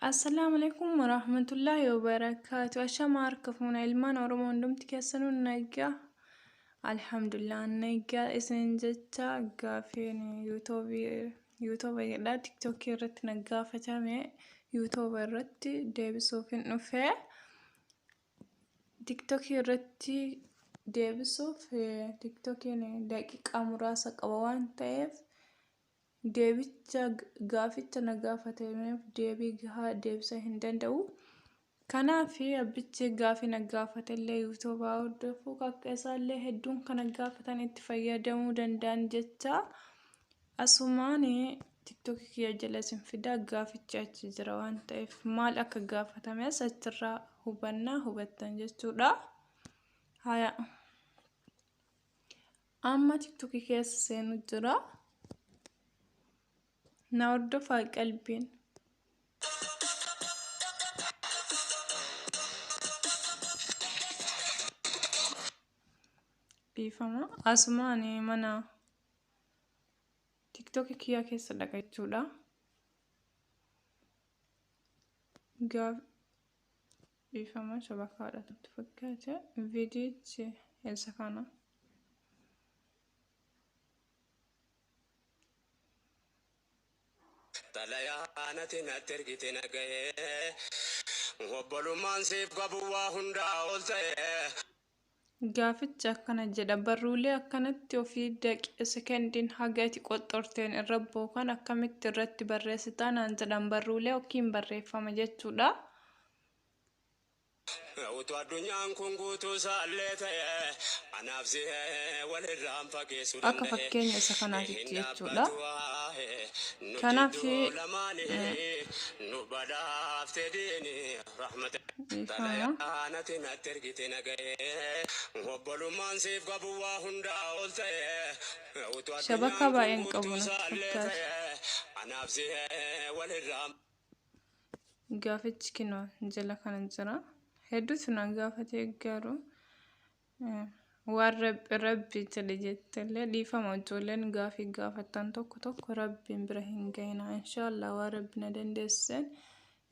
Assalaamu alaikum warahmatullaahi wabarakaatu. Ashama harka fuuna ilmaan Oromoo hundumti keessanuu nagaa. Alhamdulillah nagaa isin jecha gaafiin yuutuubii jedha tiktookii irratti na gaafatame yuutuuba irratti deebisuuf hin dhufe. Tiktookii irratti deebisuuf tiktookiin daqiiqaa muraasa qaba waan ta'eef deebicha gaaficha na gaafatameef deebii gahaa deebisuu hin danda'u. Kanaaf abbichi gaafii na gaafatellee yuutuubaa hordofuu akka isaallee hedduun kana gaafatan itti fayyadamuu danda'an jecha asumaan tiktookii kiyya jala isin fidaa gaafichi achi jira waan ta'eef maal akka gaafatames achirraa hubannaa hubattan jechuudha. Haya amma tiktookii keessa seenu jira. Na hordofaa qalbiin. Dhiifama. Asumaan mana tiktookii kiyyaa keessa dhaqa jechuudha. Gaaf dhiifama shabakaadha natti fakkaate. Viidiyichi isa kana. Xalayaa nati natti ergite na gahee obbolummaan siif qabu waa hundaa ol ta'e. Gaafichi akkana jedha barruulee akkanatti ofii sekendiin haga itti qoxxorteen irra bookan akkamitti irratti barreessitaa naan jedhan barruulee yookiin barreeffama jechuudha. Utuu addunyaan kun guutuu isaallee ta'e anaaf si walirraan fageessuu Akka danda'e. fakkeenya isa kanaatitti Hin jechuudha. dhaabbatu waa'ee nu Kanaaf jidduu lamaanii nu badhaafte diini rahmata. dhiifama. Xalayaa nati natti ergite na gahee obbolummaan siif qabu waa hundaa ol ta'e. Utuu Shabakaa addunyaan kun baay'een qabu guutuu natti isaallee fakkaata. ta'e anaaf si walirraan Gaafichi kinoo jala kana jira. Hedduutu na gaafatee garuu waan rabbi jedhe jettellee dhiifama ijoolleen gaafii gaafattan tokko tokko rabbiin bira hin gahina. Inshaallah waan rabbi na dandeesseen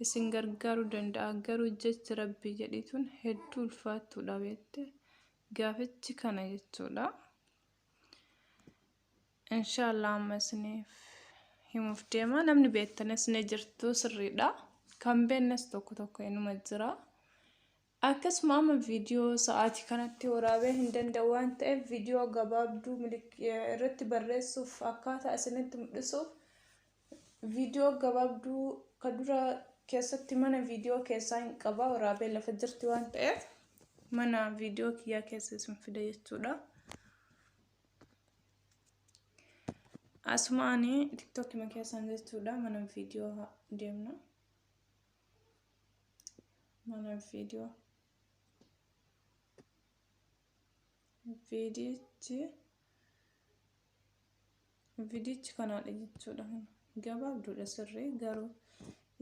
isin gargaaruu danda'a. Garuu jechi rabbi jedhituun hedduu ulfaattuudha beekte. Gaafichi kana jechuudha. Inshaallah amma isiniif himuuf deema. Namni beektanis ni jirtu sirriidha. Kan beeknes tokko tokko inuma jira. Akkasuma amma viidiyoo sa'aatii kanatti waraabee hin danda'u waan ta'eef viidiyoo gabaabduu irratti barreessuuf akkaataa isinitti mul'isuuf viidiyoo gabaabduu ka dura keessatti mana viidiyoo keessaa hin qaba waraabee lafa jirti waan ta'eef mana viidiyoo kiyyaa keessa isin fida jechuudha. Asuma ani tiktookima keessan jechuudha mana viidiyoo deemna. Mana viidiyoo. Viidiyichi kanaadha jechuudha. Gabaabduudha sirrii garuu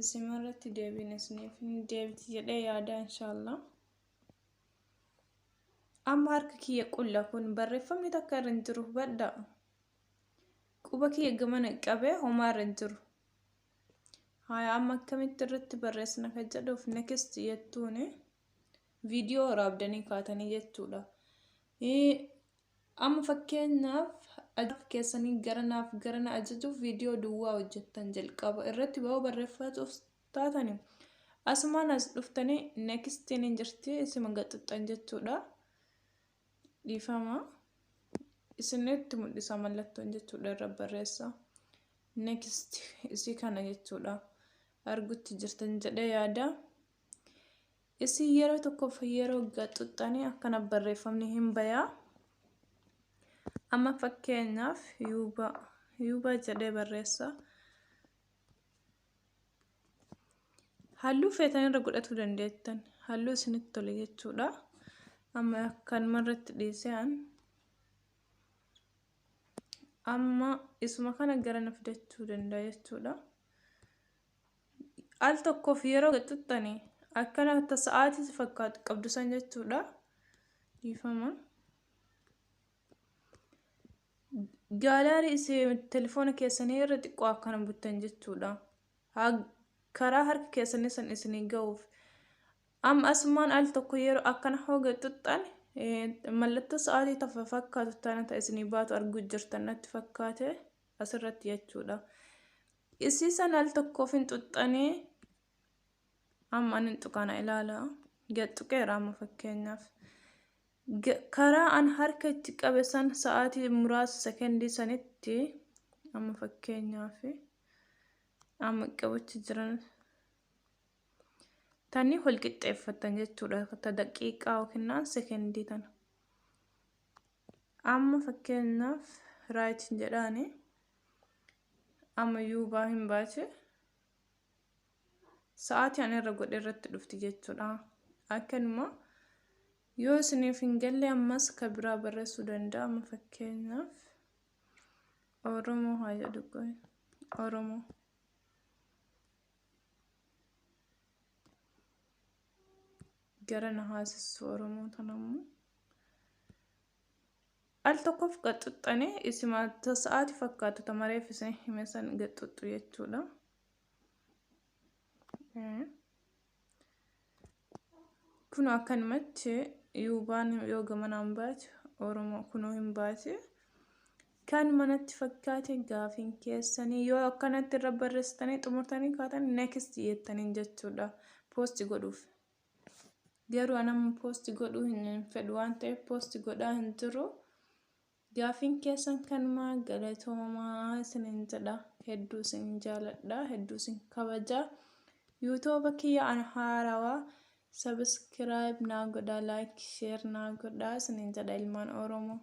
isin irratti deebiin isiniif hin deebiti jedhee yaada inshaallah. Amma harka kiyya qulla kun barreeffamni takka irra hin jiru hubadhaa. Quba kiyya gamana qabee homaa irra hin jiru. Haya amma akkamitti irratti barreessina kan jedhuuf next jettuuni viidiyoo waraabdanii kaatanii jechuudha. Amma fakkeenyaaf keessanii gara naaf gara na ajajuuf viidiyoo duwwaa hojjettan jalqaba irratti ba'uu barreeffatuuf taatanii asumaan as dhuftanii nextiin hin jirti isima gaxuxxan jechuudha. Dhiifama. Isinitti mul'isa mallattoon jechuudha irra barreessa. Next isii kana jechuudha. Argutti jirtan jedhee yaada. Isin yeroo tokkoof yeroo gaxuxxanii akkana barreeffamni hin bayaa. Amma fakkeenyaaf yuuba jedhee barreessa. Halluu feetan irra godhachuu dandeettan. Halluu isinitti tole jechuudha. Amma akkanuma irratti dhiisee an amma isuma kana gara na fidachuu danda'a jechuudha. Al tokkoof yeroo gaxuxxanii akkana sa'aatii si fakkaatu qabdu san jechuudha. Dhiifama. Gaalaarii isin telefoona keessanii irra xiqqoo akkana buttan jechuudha. Karaa harka keessanii san isinii ga'uuf. Amma asumaan al tokko yeroo akkana hooga xuxxan mallattoo sa'aatii tafa fakkaatu tana ta isinii baatu arguu jirtan natti fakkaate asirratti jechuudha. Isii san al tokkoof hin xuxxanii amma anin tuqana ilaala. Gad tuqeera amma fakkeenyaaf. Karaa an harka itti qabe san sa'aatii muraasa sekendii sanitti amma fakkeenyaaf amma qabachi jiran tani wal qixxeeffattan jechuudha. Ta daqiiqaa yookiin sekendii tana. Amma fakkeenyaaf right jedhaani amma yuubaa hin baate sa'aatii ani irra godhe irratti dhufti jechuudha. Akkanuma yoo isiniif hin galle ammas ka biraa barreessuu danda'a. Amma fakkeenyaaf Oromoo haa jedhu qoy. Oromoo. Gara na haasissu Oromoo tanammoo. Al tokkoof qaxxuxxanii isima sa'aatii fakkaatu tamareef isin hime san gaxxuxxu jechuudha. Kun akkanumatti yuubaan yoo gamanaan baate Oromoo kunoo hin baate. Kan manatti fakkaate gaafiin keessanii yoo akkanatti irra barreessitanii xumurtanii kaatan next jettaniin jechuudha post godhuuf. Garuu anamma post godhuu hin fedhu waan ta'eef post godhaa hin jiru. Gaafiin keessan kanumaa galatoomaa isiniin jedha. Hedduu isin jaaladha. Hedduu isin kabaja. YouTube kiyya an haarawaa subscribe naa godhaa like share naa godhaa isiniin jedha ilmaan Oromoo.